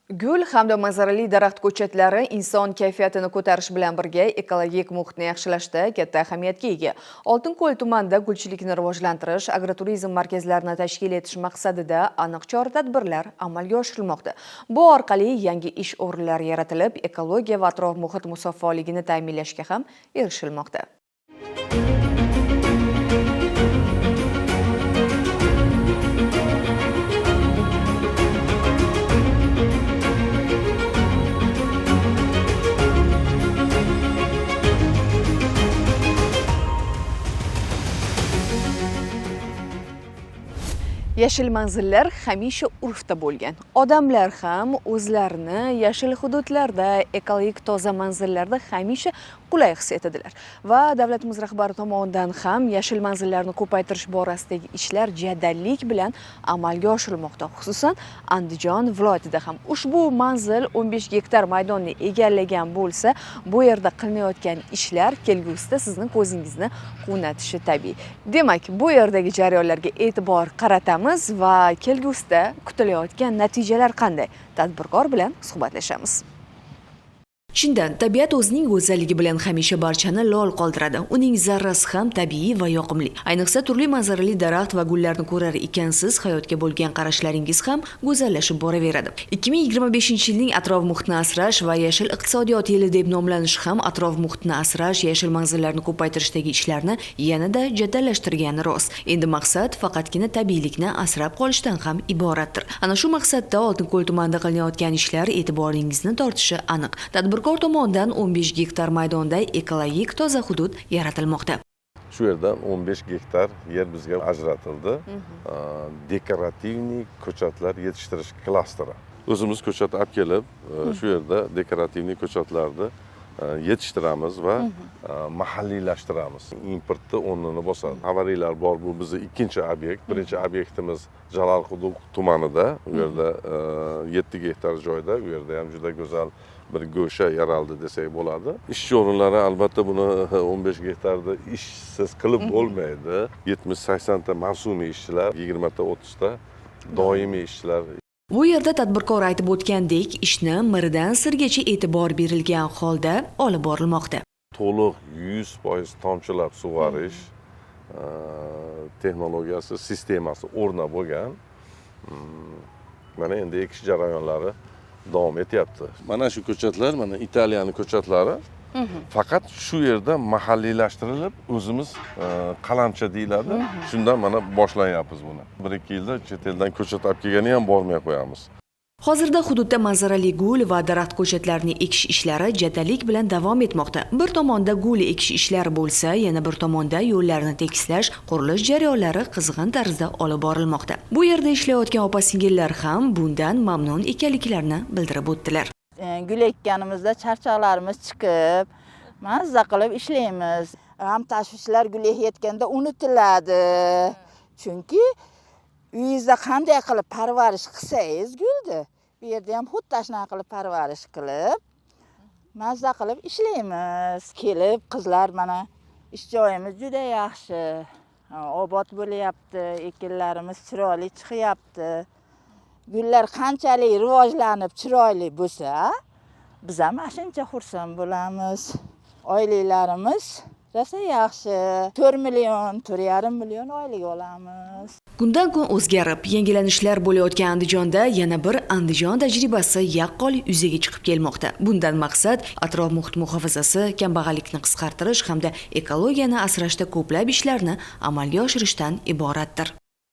Gul hamda manzarali daraxt ko'chatlari inson kayfiyatini ko'tarish bilan birga ekologik muhitni yaxshilashda katta ahamiyatga ega. Oltinko'l tumanida gulchilikni rivojlantirish, agroturizm markazlarini tashkil etish maqsadida aniq chora-tadbirlar amalga oshirilmoqda. Bu orqali yangi ish o'rinlari yaratilib, ekologiya va atrof muhit musaffoligini ta'minlashga ham erishilmoqda. Yashil manzillar hamisha urfda bo'lgan. Odamlar ham o'zlarini yashil hududlarda, ekologik toza manzillarda hamisha qulay his etadilar. Va davlatimiz rahbari tomonidan ham yashil manzillarni ko'paytirish borasidagi ishlar jadallik bilan amalga oshirilmoqda. Xususan, Andijon viloyatida ham ushbu manzil 15 gektar maydonni egallagan bo'lsa, bu yerda qilinayotgan ishlar kelgusida sizning ko'zingizni quvnatishi tabiiy. Demak, bu yerdagi jarayonlarga e'tibor qaratamiz va kelgusida kutilayotgan natijalar qanday? Tadbirkor bilan suhbatlashamiz. Chindan, tabiat o'zining go'zalligi bilan hamisha barchani lol qoldiradi. Uning zarrasi ham tabiiy va yoqimli. Ayniqsa turli manzarali daraxt va gullarni ko'rar ekansiz, hayotga bo'lgan qarashlaringiz ham go'zallashib boraveradi. 2025-yilning atrof muhitni asrash va yashil iqtisodiyot yili deb nomlanishi ham atrof muhitni asrash, yashil manzillarni ko'paytirishdagi ishlarni yanada jadallashtirgani rost. Endi maqsad faqatgina tabiiylikni asrab qolishdan ham iboratdir. Ana shu maqsadda Oltinko'l tumanida qilinayotgan ishlar e'tiboringizni tortishi aniq. Tadbirkor tomonidan 15 gektar maydonda ekologik toza hudud yaratilmoqda. Shu yerdan 15 gektar yer bizga ajratildi. Декоративный ko'chatlar yetishtirish klasteri. O'zimiz ko'chat olib kelib, shu yerda декоративный ko'chatlarni yetishtiramiz va mahalliylashtiramiz. Importni o'rnini bosadi. Xabaringlar bor, bu bizni ikkinchi obyekt. Birinchi obyektimiz Jalolquduq tumanida. U yerda 7 gektar joyda, u yerda ham juda go'zal bir go'sha yaraldi desak bo'ladi. Ishchi o'rinlari, albatta, buni 15 gektarda ishsiz qilib bo'lmaydi. 70-80 ta mavsumiy ishchilar, 20 ta 30 ta doimiy ishchilar. Bu yerda tadbirkor aytib o'tgandek, ishni miridan sirgacha e'tibor berilgan holda olib borilmoqda. To'liq 100% tomchilab sug'orish texnologiyasi, sistemasi o'rnab bo'lgan. Mana endi ekish jarayonlari davom etyapti. Mana shu ko'chatlar, mana Italiyani ko'chatlari. Faqat shu yerda mahalliylashtirilib, o'zimiz qalamcha deyiladi. Shundan mana boshlanyapmiz buni. 1-2 yilda chet eldan ko'chat olib kelgani ham bormay qo'yamiz. Hozirda hududda manzarali gul va daraxt ko'chatlarini ekish ishlari jadallik bilan davom etmoqda. Bir tomonda gul ekish ishlari bo'lsa, yana bir tomonda yo'llarni tekislash, qurilish jarayonlari qizg'in tarzda olib borilmoqda. Bu yerda ishlayotgan opa-singillar ham bundan mamnun ekanliklarini bildirib o'tdilar. Gul ekkanimizda charchoqlarimiz chiqib, mazza qilib ishlaymiz. G'am tashvishlar gul ekayotganda unutiladi. Chunki uyingizda qanday qilib parvarish qilsangiz gulni, bu yerda ham xuddi shunaqa qilib parvarish qilib, mazza qilib ishlaymiz. Kelib qizlar, mana ish joyimiz juda yaxshi, obod bo'lyapti, ekinlarimiz chiroyli chiqyapti. Gullar qanchalik rivojlanib chiroyli bo'lsa, biz ham ana shuncha xursand bo'lamiz. Oyliklarimiz rosa yaxshi, 4 million, 4,5 million oylik olamiz. Kundan kun o'zgarib, yangilanishlar bo'layotgan Andijonda yana bir Andijon tajribasi yaqqol yuzaga chiqib kelmoqda. Bundan maqsad atrof muhit muhofazasi, kambag'allikni qisqartirish hamda ekologiyani asrashda ko'plab ishlarni amalga oshirishdan iboratdir.